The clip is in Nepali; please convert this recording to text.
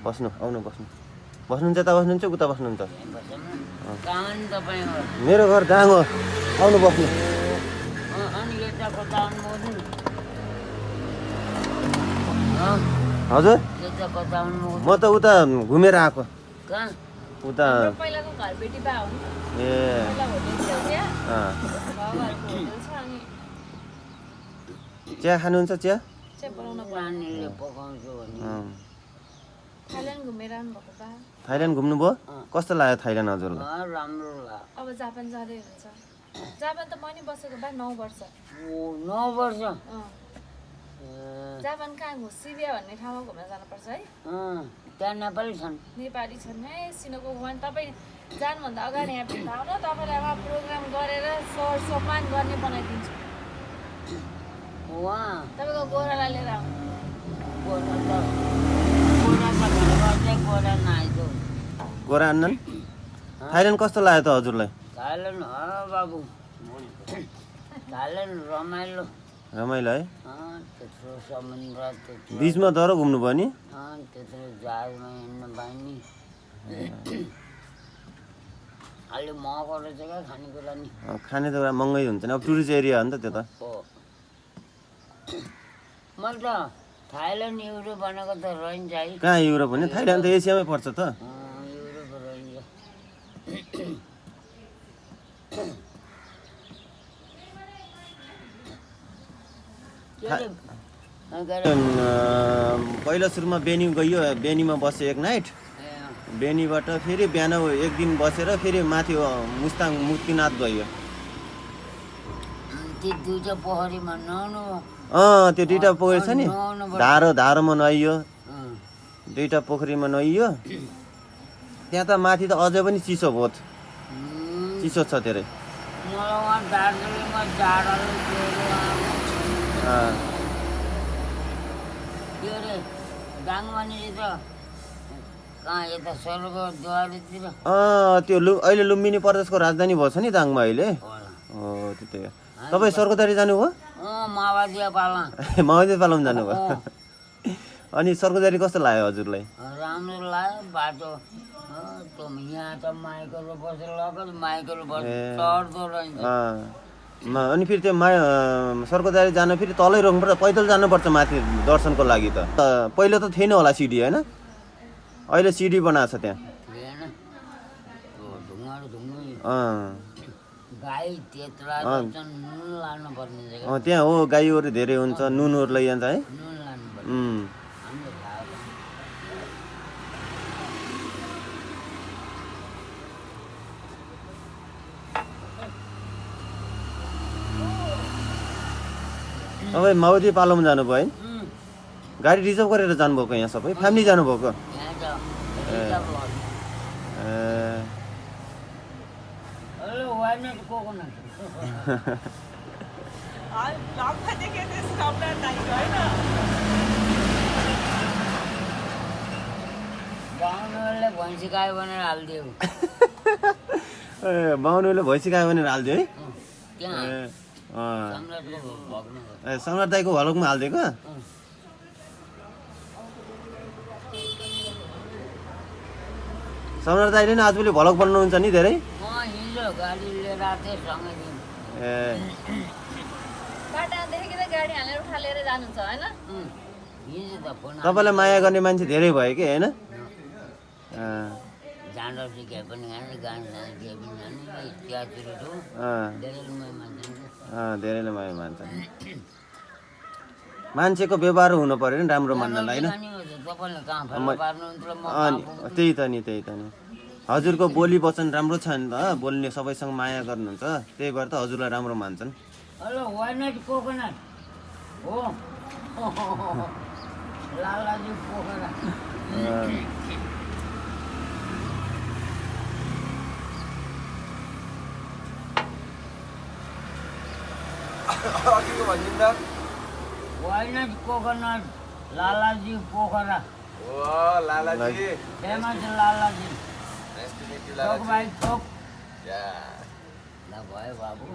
बस्नु आउनु बस्नु बस्नुहुन्छ त बस्नुहुन्छ उता बस्नुहुन्छ मेरो घर दाङ हो आउनु बस्नु हजुर म त उता घुमेर आएको उता ए चिया खानुहुन्छ चिया थाइल्यान्ड घुम्नुभयो कस्तो लाग्यो थाइल्यान्ड हजुरलाई अब जापान जाँदै हुन्छ जापान त म नि बसेको बा 9 वर्ष 9 वर्ष जापान कहाँ सिबिया भन्ने ठाउँमा घुम्न जानुपर्छ है त्यहाँ नेपाली छन् नेपाली छन् है सिनोको भवन तपाईँ जानुभन्दा अगाडि यहाँ भेट्दा आउनु तपाईँलाई अब प्रोग्राम गरेर सर सम्मान गर्ने बनाइदिन्छु तपाईँको गोरालाई लिएर आउनु गोरा आन्नन् थाइल्यान्ड कस्तो लाग्यो त हजुरलाई थाइल्यान्ड बाबु थाइल्यान्ड रमाइलो रमाइलो है त्यत्रो समुद्र त्यत्रो बिचमा तर घुम्नुभयो नि त्यत्रो जहाजमा हिँड्न पाइने अलि महँगो रहेछ क्या खानेकुरा नि खाने त एउटा महँगै हुन्छ नि अब टुरिस्ट एरिया हो नि त त्यो त मैले त थाइल्यान्ड युरोप भनेको त रहन्छ है कहाँ युरोप भने थाइल्यान्ड त एसियामै पर्छ त युरोप रहन्छ पहिलो सुरुमा बेनी गयो बेनीमा बस्यो एक नाइट बेनीबाट फेरि बिहान एक दिन बसेर फेरि माथि मुस्ताङ मुक्तिनाथ गयो त्यो दुईटा पोखरीमा नुहाउनु त्यो दुईटा पोखरी छ नि धारोमा नुहाइयो दुईटा पोखरीमा नुहाइयो त्यहाँ त माथि त अझै पनि चिसो बहुत चिसो छ धेरै दार्जिलिङमा जाडो के अरे दाङमानिले त कहाँ यता स्वर्गद्वारतिर त्यो अहिले लुम्बिनी प्रदेशको राजधानी भएको छ नि दाङमा अहिले हो त्यही तपाईँ स्वर्गद्वारी जानुभयो माओवादी पाला माओवादी पालामा जानुभयो अनि स्वर्गद्वारी कस्तो लाग्यो हजुरलाई राम्रो लाग्यो बाटो यहाँ त माइकहरू बसेर लगेर माइकहरू बसेर चढ्दो रहेछ अनि फेरि त्यो स्वर्गद्वारी जान फेरि तलै रोक्नुपर्छ पैदल जानुपर्छ माथि दर्शनको लागि त पहिला त थिएन होला सिडी होइन अहिले सिडी बनाएको छ त्यहाँ गाई त्यत्रा नुन लानुपर्ने त्यहाँ हो गाईहरू धेरै हुन्छ नुनहरू लैजान्छ है नुन लानुपर्ने तपाईँ माओवादी पालोमा जानुभयो है गाडी रिजर्भ गरेर जानुभएको यहाँ सबै फ्यामिली जानुभएको भैँसी गाई भनेर हालिदियो बाहुनले भैँसी गायो भनेर हालिदियो है सम्राट दाईको भलकमा हालिदिएको सम्राट दाईले नि आजभोलि भलक बनाउनुहुन्छ नि धेरै तपाईँलाई माया गर्ने मान्छे धेरै भयो कि होइन धेरैले माया मान्छ मान्छेको व्यवहार हुनु पर्यो नि राम्रो मान्नलाई होइन त्यही त नि हजुरको बोली वचन राम्रो छ नि त बोल्ने सबैसँग माया गर्नुहुन्छ त्यही भएर त हजुरलाई राम्रो मान्छन् वाइनट coconut Lalaji Pokhara Lalaji famous Lalaji nice to meet you थोक भाइ थोक या ल भयो बाबु